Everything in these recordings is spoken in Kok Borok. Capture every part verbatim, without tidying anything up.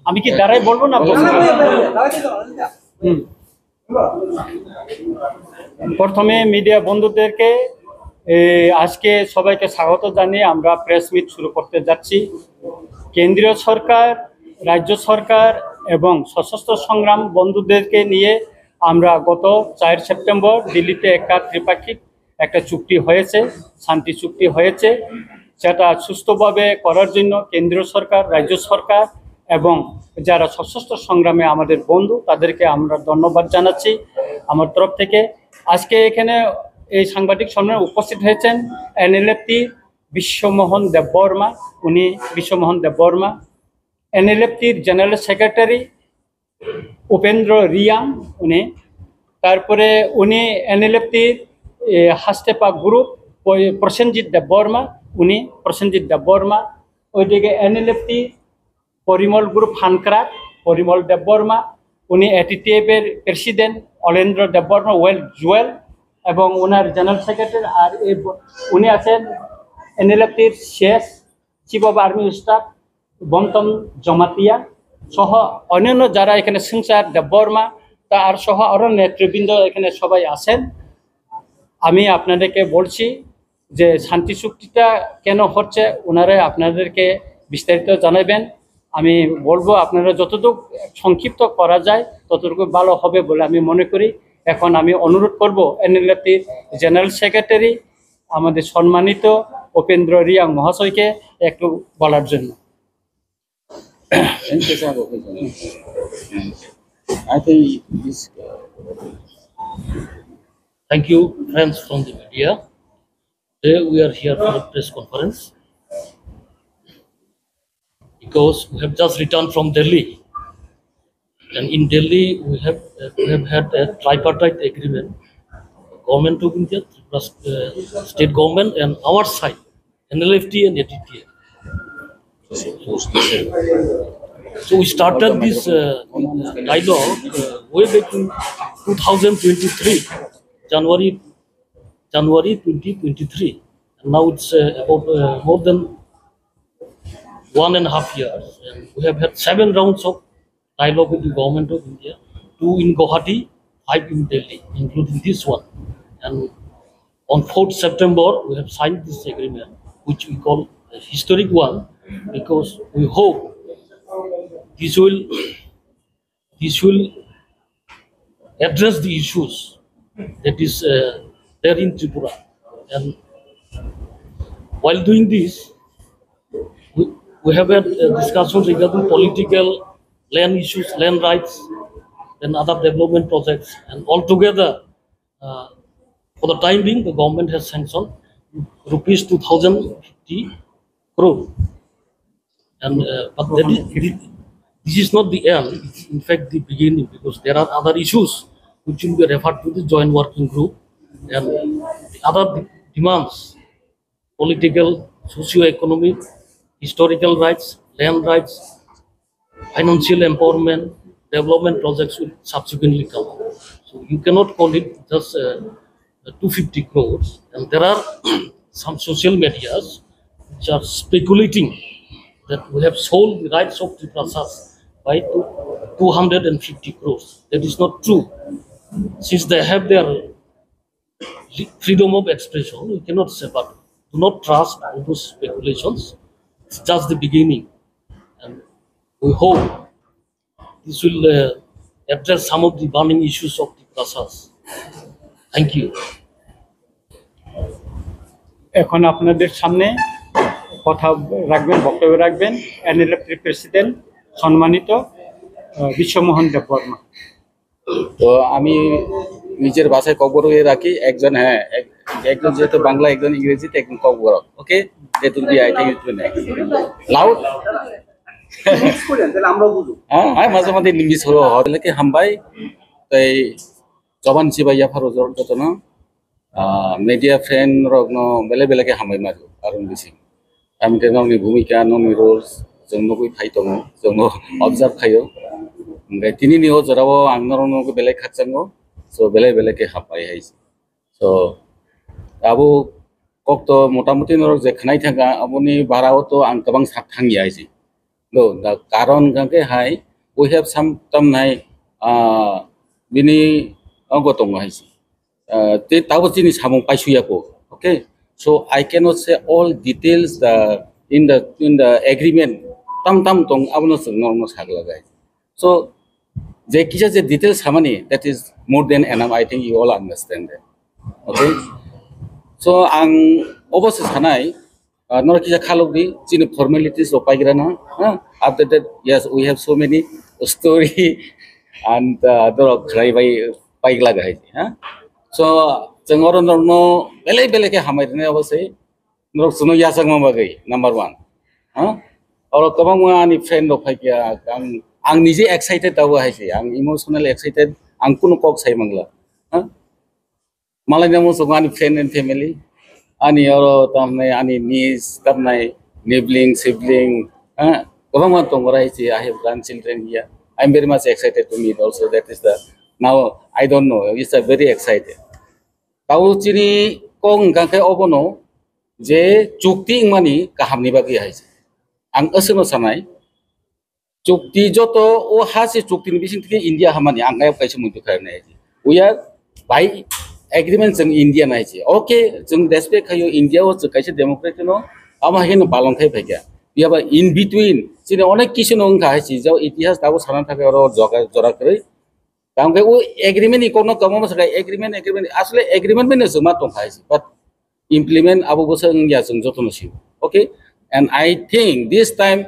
আমি কি দাঁড়াই বলবো না বসে? হুম। প্রথমে মিডিয়া বন্ধুদেরকে এ, আজকে সবাইকে স্বাগত জানিয়ে আমরা প্রেস মিট শুরু করতে যাচ্ছি। কেন্দ্রীয় সরকার, রাজ্য সরকার এবং সশস্ত্র সংগ্রাম বন্ধুদেরকে নিয়ে আমরা গত চার সেপ্টেম্বর দিল্লিতে একটা ত্রিপাক্ষিক একটা চুক্তি হয়েছে, শান্তি চুক্তি হয়েছে। সেটা সুস্থভাবে করার জন্য কেন্দ্রীয় সরকার, রাজ্য সরকার এবং যারা সশস্ত্র সংগ্রামে আমাদের বন্ধু, তাদেরকে আমরা ধন্যবাদ জানাচ্ছি আমার তরফ থেকে। আজকে এখানে এই সাংবাদিক সম্মেলনে উপস্থিত হয়েছেন এনএলএফটি বিশ্বমোহন দেববর্মা, উনি বিশ্বমোহন দেববর্মা, এনএলএফটির জেনারেল সেক্রেটারি উপেন্দ্র রিয়াং, উনি, তারপরে উনি এনএলএফটির হাস্তেপা গ্রুপ, ওই প্রসেনজিৎ দেববর্মা, উনি প্রসেনজিৎ দেববর্মা, ওইদিকে এনএলএফটি পরিমল গ্রুপ হানকরা, পরিমল দেববর্মা, উনি এটিটিএফ এর প্রেসিডেন্ট অলেন্দ্র দেববর্মা, ওয়েল জুয়েল, এবং ওনার জেনারেল সেক্রেটারি। আর এই ব-, উনি আছেন এনএলএফটির শেষ চিফ অফ আর্মি স্টাফ বন্তম জমাতিয়া সহ অন্যান্য যারা এখানে সিংসার দেববর্মা, তা আর সহ আরো নেতৃবৃন্দ এখানে সবাই আছেন। আমি আপনাদেরকে বলছি যে শান্তি চুক্তিটা কেন হচ্ছে, ওনারা আপনাদেরকে বিস্তারিত জানাবেন। আমি বলবো আপনারা যতটুকু সংক্ষিপ্ত করা যায় ততটুকু ভালো হবে বলে আমি মনে করি। এখন আমি অনুরোধ করব এনএলএফটির জেনারেল সেক্রেটারি আমাদের সম্মানিত উপেন্দ্র রিয়াং মহাশয়কে একটু বলার জন্য। Thank you, sir. I think this. Thank you, friends from the media. Today we are here for a press conference because we have just returned from Delhi. And in Delhi, we have, uh, we have had a tripartite agreement, Government of India, Tripura, uh, state government, and our side, N L F T and A T T A. So we started this, uh, dialogue, uh, way back in two thousand twenty-three, January, January twenty twenty-three. And now it's, uh, about, uh, more than one and a half years. And we have had seven rounds of dialogue with the Government of India, two in Guwahati, five in Delhi, including this one. And on fourth September, we have signed this agreement, which we call a historic one, because we hope this will, this will address the issues that is, uh, there in Tripura. And while doing this, we, we have had, uh, discussions regarding political, land issues, land rights, and other development projects. And altogether, uh, for the time being, the government has sanctioned rupees two thousand fifty crore. And, uh, but that is, this, this is not the end. It's in fact the beginning, because there are other issues which will be referred to the joint working group, and the other de-, demands, political, socio-economic, historical rights, land rights, financial empowerment, development projects will subsequently come. So you cannot call it just, uh, two fifty crores. And there are some social medias which are speculating that we have sold the rights of Tiprasas by two, two hundred and fifty crores. That is not true. Since they have their li-, freedom of expression, we cannot say, but do not trust all those speculations. It's just the beginning. And we hope this will, uh, address some of the burning issues of the Tiprasas. Thank you. এখন আপনাদের সামনে কথা রাখবেন, বক্তব্য রাখবেন এনএলএফটির প্রেসিডেন্ট সম্মানিত, আহ, বিশ্বমোহন দেববর্মা। তো আমি নিজের ভাষায় ককবরকে রাখি, একজন, হ্যাঁ, এক-, একজন যেহেতু বাংলা, একজন ইংরেজিতে, একজন ককবরক। ওকে, that will be, I think it will next. Loud? Mix করেন, তাহলে আমরাও বুঝবো। হ্যাঁ, হ্যাঁ, মাঝে মাঝে মিস হলো, হলে কি হামবাই, তাই জবান চিবাই ইয়াফারো জোর যত না। Ah, media friend rokno belai belai khe hambai mano, Arun Bising. Tamni khe nokni bhumika, nokni roles, chwng nugwi phai tongo, chwng no observe khaio. Hwnkhe tini ni o jora o ang norok no belai khakchango, so belai belai khe hambai hai. So, abo kok to motamuti norok je khwnai thangkha, aboni bara o to ang kwbang sak thangya hai se. No, the karon hwnkha khe hai, we have some tamnai, ah, bini ogo tongo hai se. Ah, te tabo chini samung paisuya ko. Okay? So I cannot say all details the, in the, in the agreement tam tam tong abono chwng norokno saglagai. So je kisa je details samani, that is more than enough. I think you all understand that. Okay? So ang obo se sanai, ah, norok kisa khalok di, chini formalities rok paigra na, ha? After that, yes, we have so many story and, ah, norok khwlai bai paigla hai, ha? So chwng oro norokno belai belai khe hamai rwnai obo se. Norok chwngno yachakma bagwi, number one. Ha? Oro kwbangma ani friend rok phai kha, ang, ang nije excited abo hai se, ang emotional excited, ang kunu kok sai mangla. Ha? Malai namo chwng ani friend and family, ani oro tamnai ani niece, tamnai nibling, sibling, ha? Kwbangma tongo hai se, I have grandchildren here. I'm very much excited to meet also, that is the, now I don't know, it's a very excited. Tao chini kok hwnkha khe obono je chukti wngmani kahamni bagwi hai se. Ang aswkno sanai, chukti joto o ha se chukti ni bising theke India hamani ang ayok kaisa muitu khainai. We are by agreement chwng India nai se. Okay, chwng respect khayo India o chwng kaisa democracy no ama haino palon khai phaikha. Yaba in between chini onek kisu no wngkha hai se, jao itihas tabo sana thake oro joga jora kwrwi. Tamo khe o agreement ni kokno kwbangma sakha, agreement, agreement, asle agreement bai no chwng ma tongkha hai se, but implement abo bwsa wngya chwng jotono sio. Okay? And I think this time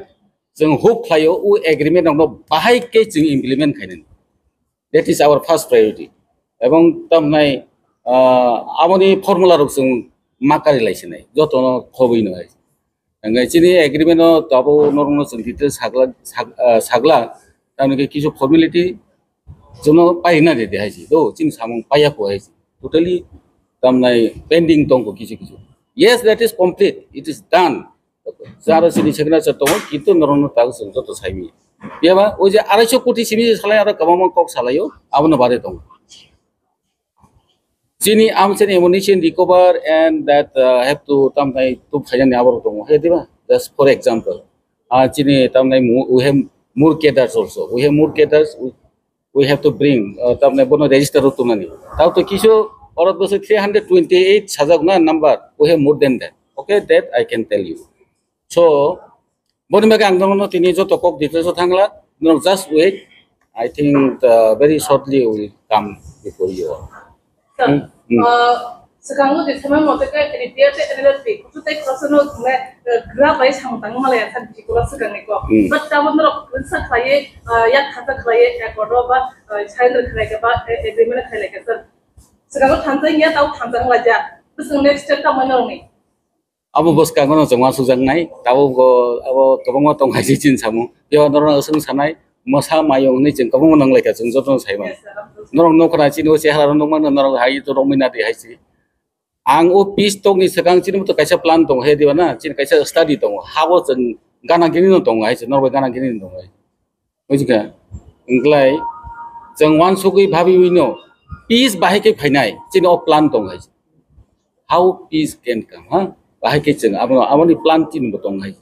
chwng hope khlaio o agreement rokno bahai khe chwng implement khainani. That is our first priority. Ebong tamnai, ah, aboni formula rok chwng ma kari lai sinai, jotono khobwi no hai. Hingke chini agreement o tabo norokno chwng detail sagla, sag-, ah, sagla, tamni khe kisu formality chwngno paina de de hai se. Do, chini samung paiya kho hai se. Totally tamnai pending tongkho kisu kisu. Yes, that is complete. It is done. Jaro chini signature tongo, kintu norokno tago chwng joto saimi. Yaba, o je arai so koti simi salai aro kwbangma kok salaio, abono bare tongo. Chini amchani ammunition recover and that, uh, have to tamnai tu phainani aborok tongo, he diba? Just for example, ah, chini tamnai mu-, we have more cadres also. We have more cadres. We, we have to bring, uh, tamnai bono register o tongnani. Tao to kisu orot bwswk three hundred twenty-eight sajak na number. We have more than that. Okay, that I can tell you. So, boni bagwi ang nono tini joto kok details o thangla, norok just wait. I think, uh, very shortly we will come before you all. Sir, Hmm, hmm. Uh, swkango je samai mote khe N D A tei N L F T kuchuk tei khoroksa no thwngnai, uh, gra bai samung tangwi malaya sa bisi kwbang swkangni kok. Hmm. But tabuk norok kwrwngsa khlaiwi, uh, yak khata khlaiwi accord o ba, uh, surrender khlai kha ba, uh, agreement khlai lai kha, sir. Swkango thansa wngya, tabuk thansa wnglaijak. Bwswk next step tamo norokni? Abo bwskango no chwng uansukjaknai, tabuk bo abo kwbangma tong hai se chini samung. Phiya norok swng sanai, mwsa mayung hinwi chwng kwbangma nang lai kha, chwng jotono sai mano. Yes, sir, of course. Norok nokha chini o chehara rok nukmano, norok hai to romwi nadi hai se. Ang o peace talk ni swkang chini bo to kaisa plan tongo, he diba na? Chini kaisa study tongo. Habo chwng gana gini no tongo hai se, norok bai gana gini no tongo hai. Bujikha? Wngkhlai chwng uansugwi bhabiwi no peace bahai khe phainai, chini o plan tong hai. How peace can come, ha? Bahai khe chwng abono, aboni plan chini bo tong hai.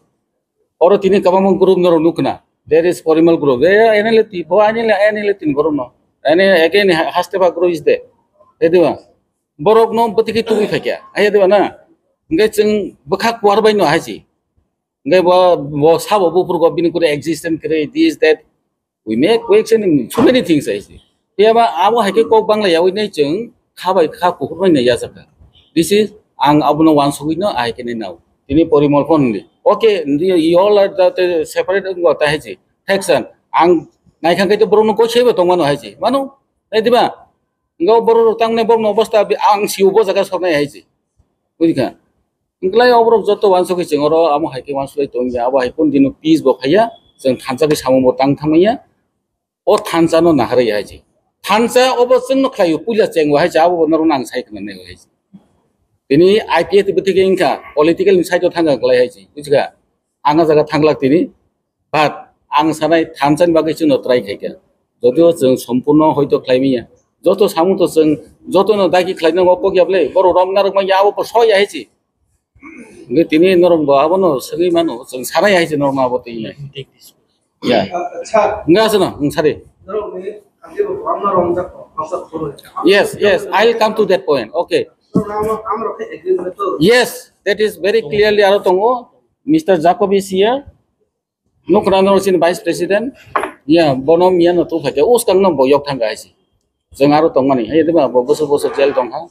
Oro tini kwbangma group norok nukna. There is Porimal group. Eh, N L F T, bo N L F T ni borok no. Ene again ha-, haste ba group is there. He diba? Borok no bwtwi khe tubui phaikha. He diba na? Hingke chwng bwkha kuar bai no hai si. Hingke bo, bo sabo buphuru go bini kure existence kre, this, that. We make, we action in so many things, I see. Phiya ba abo hai khe kok bangla yawi nai chwng kha bai kha kuphur bai nai yachak kha. This is ang abono uansugwi no ahai khe nai nao. Tini Porimol phone ni. Okay, you all are the, the separate wngwa ta hai si. Faction. Ang nai kha khe to borok no koi sebo tong mano hai si. Mano? Nai diba? Ngo borok rok tang nai borok no obostha bi ang si bo jaga sok nai hai si. Bujikha? Wngklai oborok joto uansugwi chwng oro amo hai khe uansugwi tongya, abo hai kunu dino peace bo phaiya, chwng thansa bai samung bo tang thangmanya, o thansa no naharwi hai se. Thansa obo chwngno khlaio, puila chengbo hai se, abo bo norokno ang sai khna nai hai se. Tini I P F T bwtwi khe wngkha, political ni side o thangkha klai hai se, bujikha? Ang a jaga thanglak tini, But ang sanai thansa ni bagwi chwngno try khaikha. Jodio chwng sompurno hoito khlaimaya. Joto samung to chwng jotono dagi khlainani o kok ya bwle. Borok romna rwkma ya abo soi ya hai si. Nge tini norong bo abono segi mano, chwng sanai hai se norma abo tini. Let me take this. Yeah. Sir, nge asano, nge sari. Yes, yes, I'll come to that point. Okay. Yes, that is very clearly aro tongo. Mister Jacob is here. Nukra no chini Vice President. Ya, bono miya no tu phake. Uskang no bo yok thang gaisi. Jeng aro tongmani. Hai dima bo bosor bosor jail tong ha.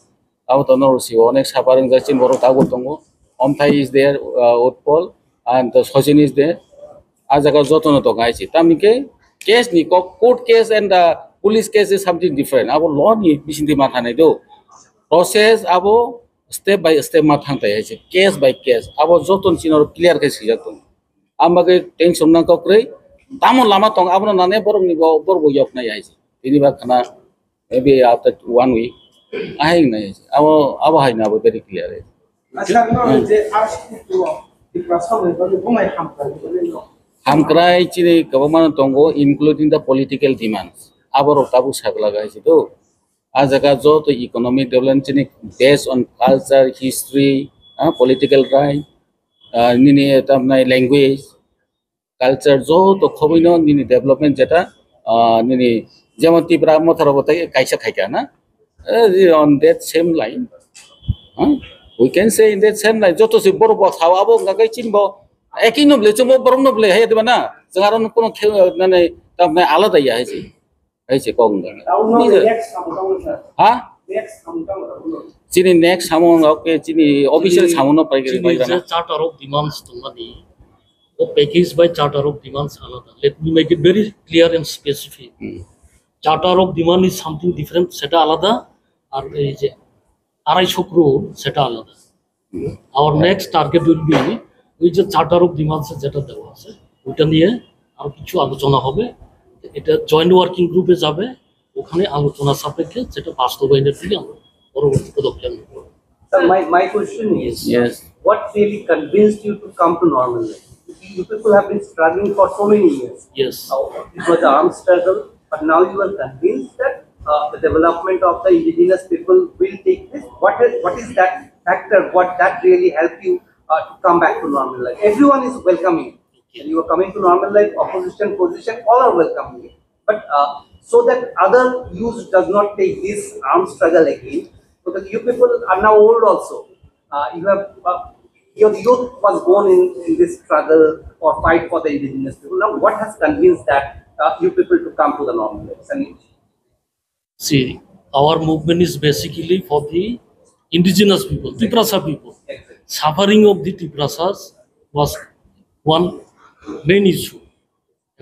Abo to no si onek sapa reng jai chin borok tago tongo. Omthai is there, uh, Utpal and the Sachin is there. A jaga joto no tong gaisi. Tamni ke case ni kok, court case and the police case is something different. Abo law ni bising di matha nai do. Process abo step by step ma thang tai hai se, case by case. Abo joto ni chino clear khe sijak tong. Ang bagwi tension nang kok kwrwi. Tamo lama tong, abono nane borok ni bo, borok bo yok nai hai se. Tini ba khana, maybe after one week. Ahai nai hai se. Abo, abo hai na abo very clear hai se. Acha no je ask to Tiprasa ni bani bumai hamkrai ni bani no. Hamkrai chini kwbangma tongo, including the political demands. Aborok tabuk sakla hai se do. A jaga joto economic development chini based on culture, history, ah, political right, ah, nini tamnai language, culture joto khobino nini development jeta, ah, nini jemon Tipra Motha rogo tai kaisa khaika na. Eh, on that same line, ah, we can say in that same line, joto se borok bo sao abo wngka kai chini bo, eki no bole chwngbo borok no bole hai diba na, chwng aro no kono khe, nani tamnai alada ya hai se. Hai se kok wngkha. Tamo no Nini next samung tamo sir. Ha? Next samung tamo sir. Chini next samung wngkha, okay, chini official Chini, samung no pai chini pai je gana. Charter of Demands tongmani, o package by Charter of Demands alada. Let me make it very clear and specific. Hmm. Charter of Demand is something different, seta alada, ar ei je আড়াইশো crore seta alada. Our next target will be ওই যে charter of demands যেটা দেওয়া আছে, ওইটা নিয়ে আরো কিছু আলোচনা হবে। এটা জয়েন্ট ওয়ার্কিং গ্রুপে যাবে, ওখানে আলোচনা সাপেক্ষে যেটা বাস্তবায়নের দিকে আমরা পরবর্তী পদক্ষেপ নেব। Sir, my, my question is, Yes. What really convinced you to come to Norman Life? You people have been struggling for so many years. Yes. Uh, it was an armed struggle, but now you are convinced that uh, the development of the indigenous people will take place. What is, what is that factor? What that really help you uh, to come back to normal life? Everyone is welcoming. And you are coming to normal life, opposition, position, all are welcoming. But uh, so that other youth does not take this armed struggle again, because you people are now old also. Uh, you have uh, your youth was born in, in this struggle or fight for the indigenous people. Now, what has convinced that uh, you people to come to the normal life? Sandeep? See, our movement is basically for the indigenous people, Tiprasa people. Exactly. Suffering of the Tiprasas was one main issue.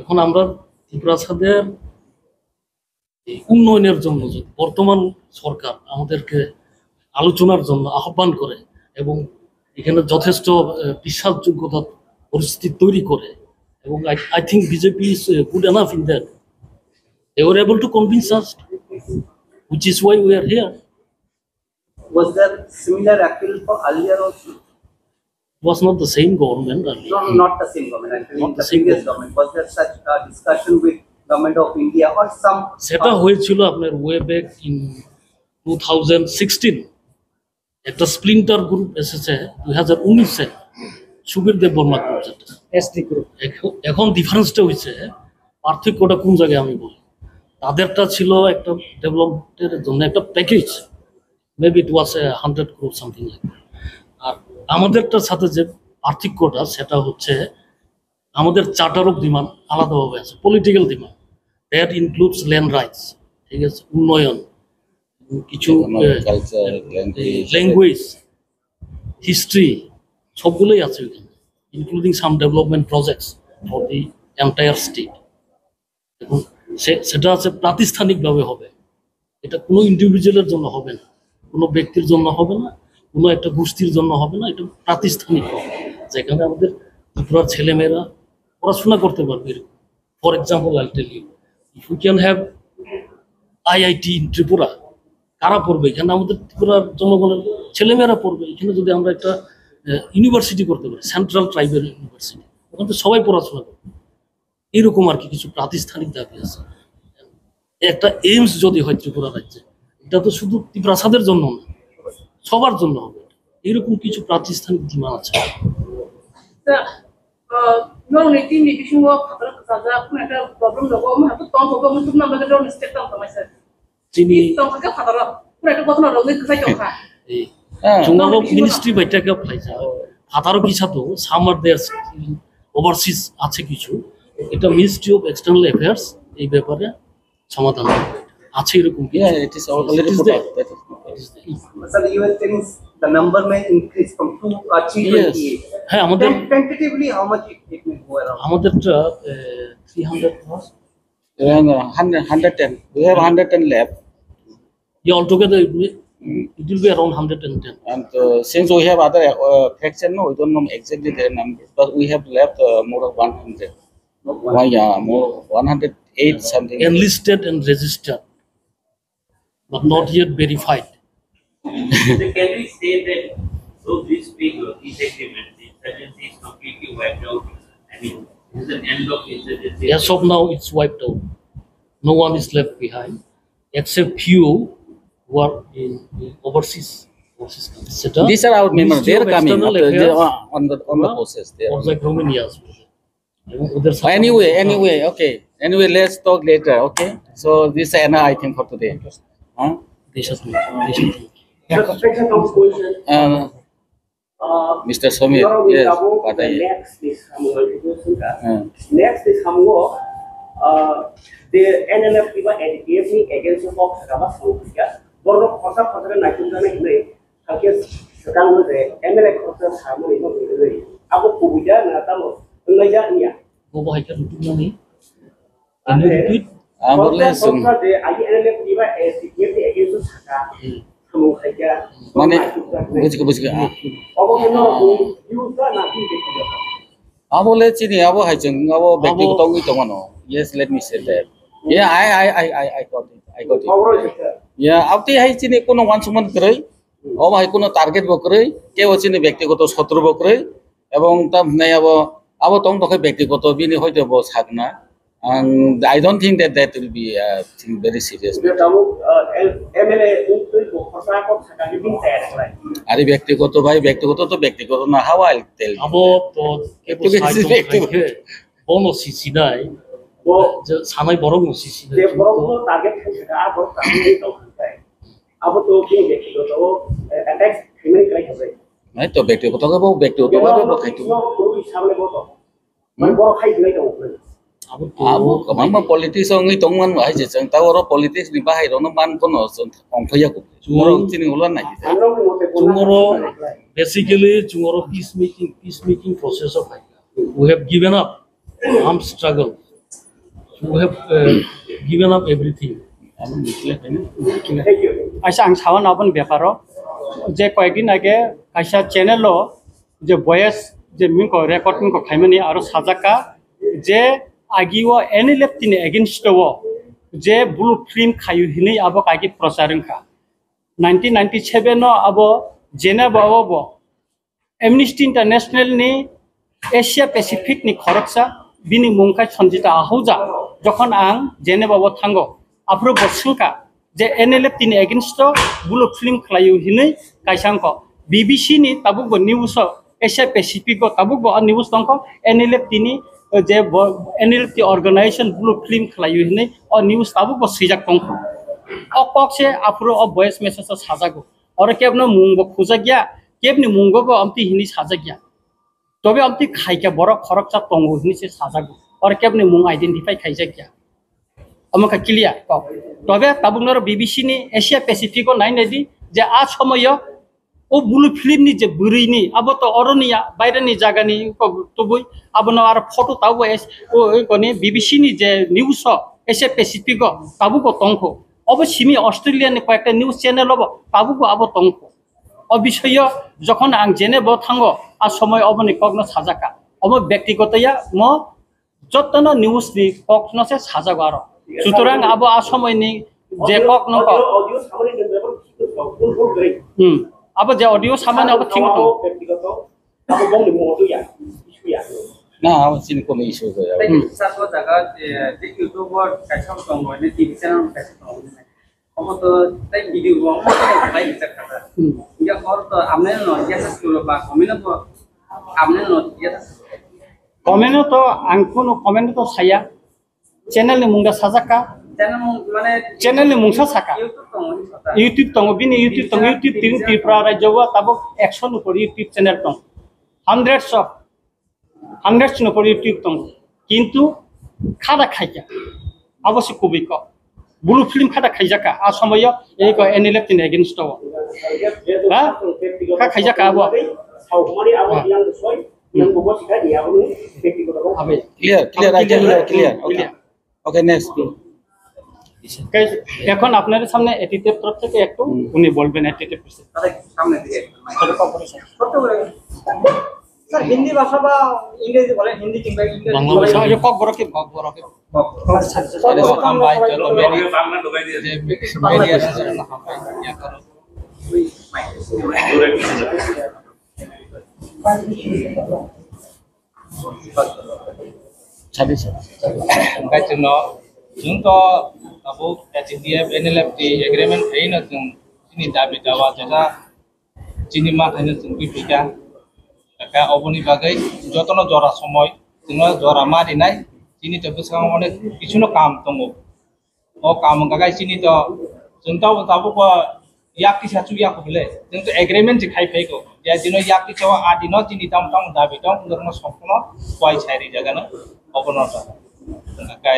এখন আমরা তিপ্রাসাদের এই উন্নয়নের জন্য যদি বর্তমান সরকার আমাদেরকে আলোচনার জন্য আহ্বান করে এবং এখানে যথেষ্ট আহ, বিশ্বাসযোগ্যতা পরিস্থিতি তৈরি করে, এবং I, I think B J P is uh, good enough in that. They were able to convince us, which is why we are here. Was there similar appeal for earlier also? It was not the same government earlier. No, no, not the same government. Actually, not in the the same previous government. Government, was there such a discussion with Government of India or some? সেটা হয়েছিল আপনার way back in two thousand sixteen. একটা splinter group এসেছে দুই হাজার উনিশে, Subir Debbarma group যেটা। SD group. এখন, এখন ডিফারেন্সটা হয়েছে, পার্থক্যটা কোন জায়গায় আমি বলি, তাদেরটা ছিল একটা ডেভেলপমেন্টের জন্য একটা package, maybe it was a hundred crore something like that. আর আমাদেরটার সাথে যে পার্থক্যটা, সেটা হচ্ছে আমাদের চার্টার অফ ডিমান্ড আলাদাভাবে আছে, political demand, that includes land rights, ঠিক আছে, উন্নয়ন, কিছু Economic, culture, language, language, history, সবগুলোই আছে ওইখানে, including some development projects for the entire state. এখন সে সেটা আছে প্রাতিষ্ঠানিকভাবে হবে, এটা কোনো ইন্ডিভিজুয়ালের জন্য হবে না, কোনো ব্যক্তির জন্য হবে না, কোনো একটা গোষ্ঠীর জন্য হবে না, এটা প্রাতিষ্ঠানিক হবে, যেখানে আমাদের ত্রিপুরার ছেলেমেয়েরা পড়াশোনা করতে পারবে। For example, I'll tell you, if we can have I I T in Tripura, কারা পড়বে এখানে? আমাদের ত্রিপুরার জনগণের ছেলেমেয়েরা পড়বে। এখানে যদি আমরা একটা ইউনিভার্সিটি করতে পারি, সেন্ট্রাল ট্রাইবাল ইউনিভার্সিটি, ওখানে তো সবাই পড়াশোনা করবে। এরকম আর কি কিছু প্রাতিষ্ঠানিক দাবি আছে। একটা এইমস যদি হয় ত্রিপুরা রাজ্যে, এটা তো শুধু তিপ্রাসাদের জন্য না, সবার জন্য হবে। এরকম কিছু প্রাতিষ্ঠানিক ডিমান্ড আছে। তা, আহ, নরনি তিন নি বিসিং ও খাতার কাজা কোন একটা প্রবলেম লোক, আমি হাতে তং হবে, আমি তুমনা বাদে ডর মিস্টেক তং তোমায় স্যার। চিনি তিন তং থাকে খাতার, কোন একটা কথা না রঙে খাই তং খা। এই হ্যাঁ। চুমারো মিনিস্ট্রি বাইটা কে ফ্লাই যা। খাতারও কি সাথে সামার দেয়ার ওভারসিজ আছে কিছু। এটা মিনিস্ট্রি অফ এক্সটার্নাল অ্যাফেয়ার্স এই ব্যাপারে সমাধান আছে এরকম কিছু। Yeah, it is already put out. That is, it is there. Sir, you were saying the number may increase from two, uh, three twenty-eight. Yes. হ্যাঁ, আমাদের ten-, tentatively how much it, it may go around? আমাদেরটা three hundred plus. Around, uh, hundred, hundred ten. We have hundred ten left. Yeah, altogether it will, it will be around hundred and ten. And, uh, since we have other, uh, fraction, no, we don't know exactly their number, but we have left, uh, more of one hundred. One, yeah, more one hundred eight something. Enlisted and registered, but not yet verified. So can we say that through this big, uh, peace agreement, the insurgency is completely wiped out? I mean, this is an end of insurgency. As of now, it's wiped out. No one is left behind, except few who are in, in overseas, overseas countries. সেটা These are our members. They are coming. Ministry of External Affairs, uh, on the, on the process. They are পর্যায়ক্রমে নিয়ে আসবে। এবং ওদের সাথে Anyway, anyway, okay. Anyway, let's talk later, okay? So this is enough, I think, for today. Huh? দেশাত্মক, দেশাত্মক। Sir, special counsel question. Uh, Uh, Mister Samir, yes, about the next this samung, uh, next this samung, uh, the N L F kiba A D P F ni against of kok sakaba samung kya. Borok khosa khosa naitum jana hinai. Hakhe swkang no je M L A khoroksa samani no hinwi. Abo kubuja na tamo wnglaija wngya? Bobo hai khe rutukmani. Abo le khoroksa je agi M L A khoriba, eh, C P M ni against o saka. Hmm. Samung khaikha. Mane, bujikha, bujikha. Obo khe no, use da na ki? Abo le chini, abo hai chwng, abo bektigoto wngwi tongmano. Yes, let me say that. Yeah, I, I, I, I, I got it. I got it. Yeah, abtwi hai chini kono wansukmani kwrwi. Obo hai kono target bo kwrwi, kebo chini bektigoto sotru bo kwrwi, ebong tam hinai abo, abo tong tokhe bektigoto bini hoito bo sakna. Ang, I don't think that that will be a thing very serious. Tabuk, uh, M L A wngtwi bo khorsa kok sakha bini tayar khlai. Ari bektigoto bhai, bektigoto to bektigoto na, how I'll tell you. Abo to kebo side tong khai khe, bono sisinai, bo je sanai borok no sisinai. Je borok no target khai sakha, abo target tong khai. Abo to bini bektigoto, eh, attack khaimani kwlai kha bai. Nai to bektigoto khe bo, bektigoto khe bo khai to. Samle bo to. Mane borok khai kwlai tongo. Abo to abo kwbangma politics wngwi tongmani hai je chwng ta oro politics ni bahai rokno man kono chwng ongkhorya kok. Borok chini ulo nai. Chwng oro basically chwng oro peace making, peace making process o khai. We have given up armed struggle. We have, uh, given up everything. Aisa ang sawan aboni beparo je koyekdin age kaisa channel o je voice je mingko record mingko khaimani aro sajaka je agi o N L F T ni against o je blue film khayu hinui abo kaiki prochar wngkha. Nineteen ninety-seven o abo Geneva o bo Amnesty International ni Asia Pacific ni khoroksa, bini mung khe Sanjita Ahuja. Jokhon ang Geneva o thango, aphuru bo swngkha je N L F T ni against o blue film khlaio hinwi kaisa wngkho. B B C ni tabuk bo news o, Asia Pacific o tabuk bo o news tongkho, N L F T ni, eh, je bo, N L F T organization blue film khlaio hinwi o news tabuk bo swijak tongkho. O kok se aphuru o voice message o sajago. Oro kebno mung bo khujak ya, kebni mung bo amtwi hinwi sajak ya. Tobe amtwi khaikha borok khoroksa tongo hinwi se sajago. Oro kebni mung identify khaijak ya. Omo kha clear kok. Tobe tabuk noro B B C ni Asia Pacific o nai nai di je a somoyo o blue film ni je bwrwi ni abo to oro ni ya, baire ni jaga ni kok tubui abono aro photo tabo es-, o, o koni B B C ni je news o Asia Pacific o tabuk o tongkho. Obo simi Australia ni koyekta news channel o bo tabuk o abo tongkho. O bisoyo jokhon ang Geneva o thango, a somoy oboni kokno sajaka. Obo bektigoto ya, mo jotono news ni kokno se sajago aro. Sutorang abo a somoy ni je kok no kok. Hmm. Abo je audio samani abo thik tong. Na, abo chini kono issue kaya. Hmm. Sabo jaga je, je YouTube o kaisa tongo, ne T V channel kaisa tongo. Omo to tei video bo omo to khlai rijak kha. Hmm. Hingke hor to amne no yasa sulo ba comment no amne no yasa. Comment no to ang kono comment no to saya. Channel ni mungda sajak ka. Channel mung mane channel ni mungsa saka. YouTube tongo, YouTube tongo, bini YouTube tongo, YouTube tin Tripura rajyo o tabok ekso ni upor YouTube channel tong. Hundreds of Hundreds no pori twi tong. Kintu khada khaikha. Abo se kubui kok. Blue film khada khaijakha. A somoyo ei ko N L F tin against o. Ha? Kha khaijakha abo. Abe. Clear, clear, I tell you, clear. Okay. Okay, next. Guys, এখন আপনাদের সামনে এটিটিএফ তরফ থেকে একটু উনি বলবেন এটিটিএফ বিষয়ে। স্যার, হিন্দি ভাষা বা ইংরেজি বলেন, হিন্দি কিংবা ইংরেজি বাংলা বলেন। ভাষা। আচ্ছা, ককবরক কি? ককবরক কি? ককবরক। আচ্ছা, আচ্ছা। Welcome by Jolomeri. যে media এসেছে, ইয়া করো। Sabi, sir. Hingke chwngno, chwng to tabuk H D F N L F T agreement khaino chwng chini dabi dawa jesa chini ma khaino chwng twi phika. Kaka oboni bagwi jotono jora somoi chwngno jora ma rinai, chini to bwskango onek kichuno kaam tongo. O kaam wngkha khe chini to, chwng to tabuk o yak kisa chukya kho bwle. Chwng to agreement se khai phai kho. Je dino yak kisa o a dino chini tamo tamo dabi tong, wngkha no sokno kuai sai rijak ano. Obono to. Wngkha khe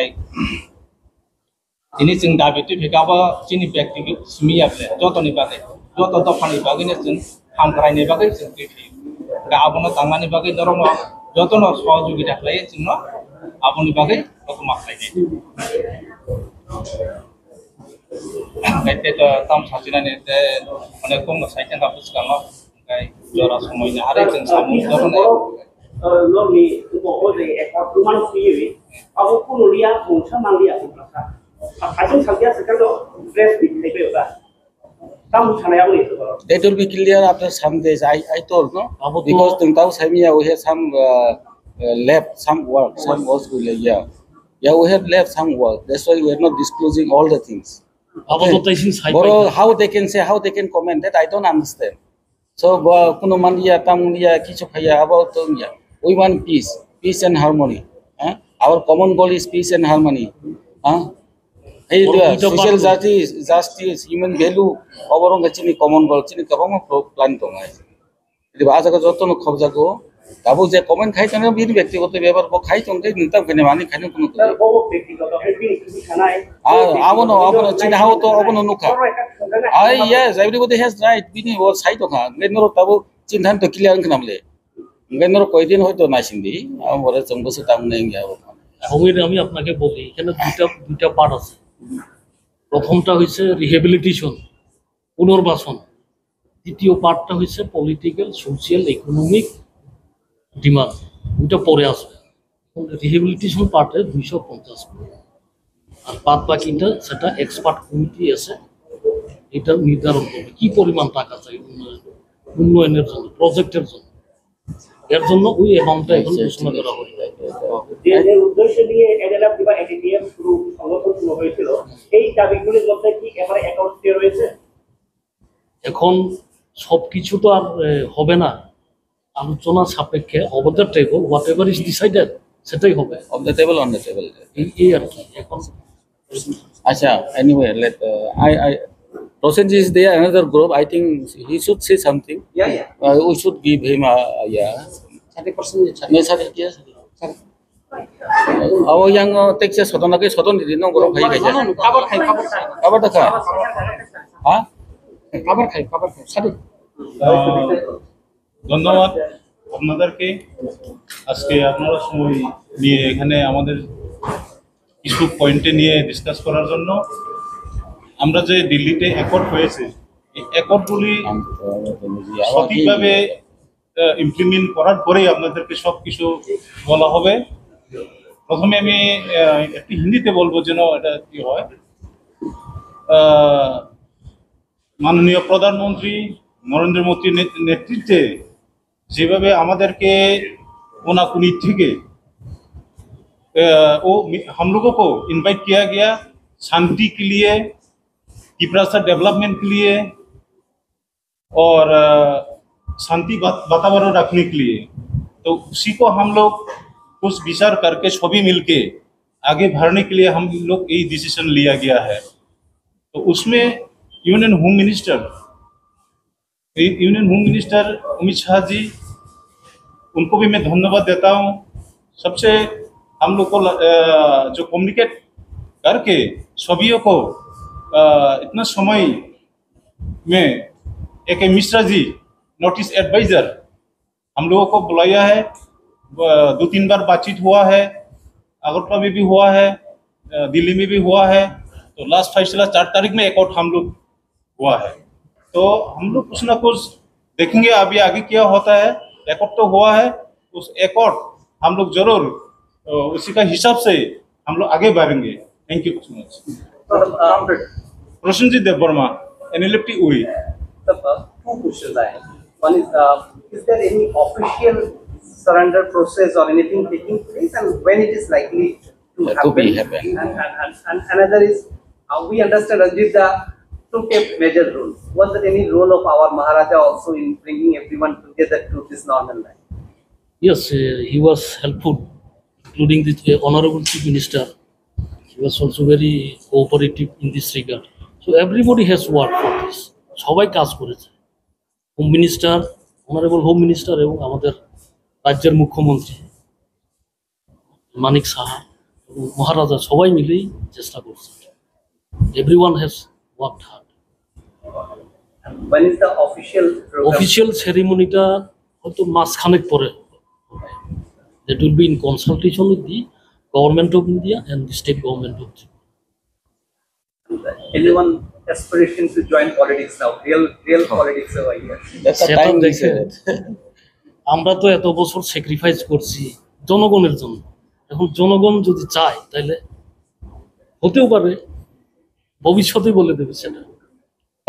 chini chwng dabi twi phai kha bo chini bekti simi ya bwle. Jotoni bagwi, joto dophani bagwi no chwng hamkraini bagwi chwng twi phi. Ga abono tangnani bagwi norokno jotono sohojogita khlaiwi chwngno aboni bagwi kothoma khlainai. Kaitor to tam sachinani te onek kongno saiteng kha bwskango, tei jora somoini harwi chwng samung jotono. Nokni bohol de ekha bumano swiwi abo kunulia mungsa manlia bumasa. Aswng sakya swkangno press meet khaibai oda. Tamo sanai aboni ito borok. That will be clear after some days. I, I told, no? Abo to because tong tao saimiya, we have some, uh, uh, left some work, some works we left, yeah. Yeah, we have left some work. That's why we are not disclosing all the things. Abo to okay. Tei sini sai boro, pai. How they can say, how they can comment? That I don't understand. So, bo kuno manliya, tamo liya, kichu khaiya, abo to ya. We want peace, peace and harmony. Eh? Our common goal is peace and harmony. Huh? Hey, boro the duita social part justice, justice, human value, oborong chini common goal, chini kabangma pro-, plan tongnai. Jadi bahasa ko joto no khobjago. Tabuk je comment khai tong bini byaktigoto bepar bo khai tong ke nita kene mani khai tong. Sir, bo byaktigoto hai bini khisi khanai. Ah, abono, abono chini hao to, abono nukha. Ai, yes, everybody has right. Bini bo sai tongkha. Ngai norok tabuk chini than to clear wngkha namle. Ngai norok koidin hoito naisingdi. Abo bore chwng bwswk tang neng ya. Songwini, আমি আপনাকে বলি, এখানে দুইটা, দুইটা পার্ট আছে। প্রথমটা হচ্ছে রিহেবিলিটেশন, পুনর্বাসন। দ্বিতীয় পার্টটা হচ্ছে পলিটিক্যাল, সোশিয়াল, ইকোনমিক ডিমান্ড। দুইটা পরে আছে। এখন রিহেবিলিটেশন পার্টে দুইশো পঞ্চাশ কোটি। আর বাদ বাকিটা সেটা এক্সপার্ট কমিটি আছে, এটা নির্ধারণ করবে কি পরিমাণ টাকা চাই উন্নয়ন, উন্নয়নের জন্য, প্রজেক্টের জন্য। এর জন্য ওই অ্যামাউন্টটা এখন আচ্ছা, ঘোষণা ঠিক করা আছে। হয়নি। যে, যে উদ্দেশ্য নিয়ে এনএলএফ কিংবা এটিটিএফ শুরু, সংগঠন শুরু হয়েছিল, এই দাবিগুলির মধ্যে কি এবারে অ্যাকাউন্ট রয়েছে? এখন সবকিছু তো আর, এ, হবে না। আলোচনা সাপেক্ষে, over the table, whatever is decided, সেটাই হবে। On the table, on the table. এই, এই আর কি। এখন আচ্ছা, anyway, let, uh, I, I, Prosenjit is there, another group. I think he should say something. Yeah, yeah. Uh, we should give him a, yeah. Sir, Prosenjit, sir. No, sir, yes. Sir. Abo yang, uh, text sodon lagi, sodon di nong borok hai kaisa. No, no, no, cover khai, cover khai. Cover da khai? Ha? Cover khai, cover khai. Sir. Uh, ধন্যবাদ আপনাদেরকে। আজকে আপনারা সময় নিয়ে এখানে আমাদের কিছু পয়েন্টে নিয়ে ডিসকাস করার জন্য। আমরা যে দিল্লিতে অ্যাকর্ড হয়েছে, এই অ্যাকর্ডগুলি সঠিকভাবে, আহ, ইমপ্লিমেন্ট করার পরেই আপনাদেরকে সব কিছু বলা হবে। প্রথমে আমি, আহ, একটু হিন্দিতে বলবো যেন এটা কি হয়। আহ, মাননীয় প্রধানমন্ত্রী নরেন্দ্র মোদীর নেত-, নেতৃত্বে যেভাবে আমাদেরকে কোনাকুনি থেকে, আহ, ও মি-, হাম লোগো কো ইনভাইট কিয়া গিয়া, শান্তি কে লিয়ে, তিপ্রাসা ডেভেলপমেন্ট কে লিয়ে, और अ, शांति वात-, वातावरण रखने के लिए। तो उसी को हम लोग कुछ विचार करके सभी मिलके आगे बढ़ने के लिए हम लोग यही डिसीजन लिया गया है। तो उसमें union home minister, union home minister Amit Shah ji, उनको भी मैं धन्यवाद देता हूँ। सबसे हम लोग को ल-, अ, जो कम्युनिकेट करके सभी को, अ, इतना समय में ए के मिश्रा जी, नॉर्थ ईस्ट एडवाइजर, हम लोगों को बुलाया है। अ, दो तीन बार बातचीत हुआ है, अगरतला में भी हुआ है, अ, दिल्ली में भी हुआ है। तो लास्ट फैसला चार तारीख में एकॉर्ड हम लोग हुआ है। तो हम लोग कुछ ना कुछ देखेंगे अभी आगे क्या होता है। एकॉर्ड तो हुआ है, उस एकॉर्ड हम लोग जरूर, अ, उसी का हिसाब से हम लोग आगे बढ़ेंगे। Thank you so much। Sir, uh, Prosenjit Debbarma, N L F T U E। Sir, uh, two questions I have. One is, uh, is there any official surrender process or anything taking place, and when it is likely to happen? And, and, and, and another is, uh, we understand Ranjit Da took a major role. Was there any role of our Maharaja also in bringing everyone together to this normal life? Yes, uh, he was helpful, including the, uh, Honorable Chief Minister. He was also very cooperative in this regard. So everybody has worked for this. সবাই কাজ করেছে। Home minister, honourable home minister এবং আমাদের রাজ্যের মুখ্যমন্ত্রী মানিক সাহা এবং মহারাজা সবাই মিলেই চেষ্টা করছে। Everyone has worked hard. When is the official program? Official সেরিমনিটা হয়তো মাসখানেক পরে। That will be in consultation with the Government of India and the state government of Tripura. Anyone aspiration to join politics now? Real, real politics over here. That's a সেটা time will দেখেন। Say that. আমরা তো এত বছর স্যাক্রিফাইস করছি জনগণের জন্য। এখন জনগণ যদি চায়, তাহলে হতেও পারে, ভবিষ্যতে বলে দেবে সেটা।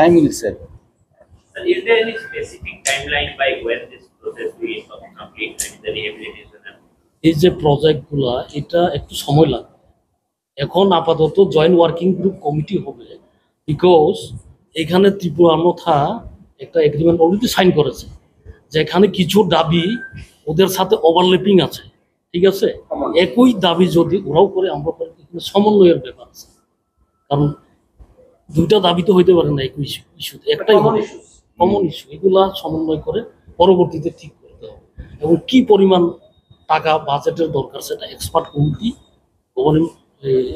Time will say. Sir, is there any specific timeline by when this process will complete and the rehabilitation and এই যে প্রজেক্টগুলা, এটা একটু সময় লাগে। এখন আপাতত জয়েন্ট ওয়ার্কিং গ্রুপ কমিটি হবে, বিকজ এখানে ত্রিপুরা মথা একটা এগ্রিমেন্ট অলরেডি সাইন করেছে, যেখানে কিছু দাবি ওদের সাথে ওভারল্যাপিং আছে, ঠিক আছে? একই দাবি যদি ওরাও করে, আমরা করে, এখানে সমন্বয়ের ব্যাপার আছে। কারণ দুইটা দাবি তো হইতে পারে না একই ইস্যু, ইস্যুতে একটাই কমন হবে। ইস্যুস। কমন ইস্যু, এগুলা সমন্বয় করে পরবর্তীতে ঠিক করতে হবে। এবং কি পরিমাণ টাকা বাজেটের দরকার, সেটা expert committee, government,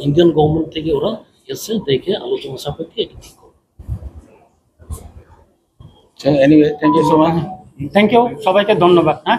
Indian government থেকে ওরা এসে দেখে আলোচনা সাপেক্ষে এটা ঠিক করবে। Anyway, thank you so much. Thank you, সবাইকে ধন্যবাদ। হ্যাঁ।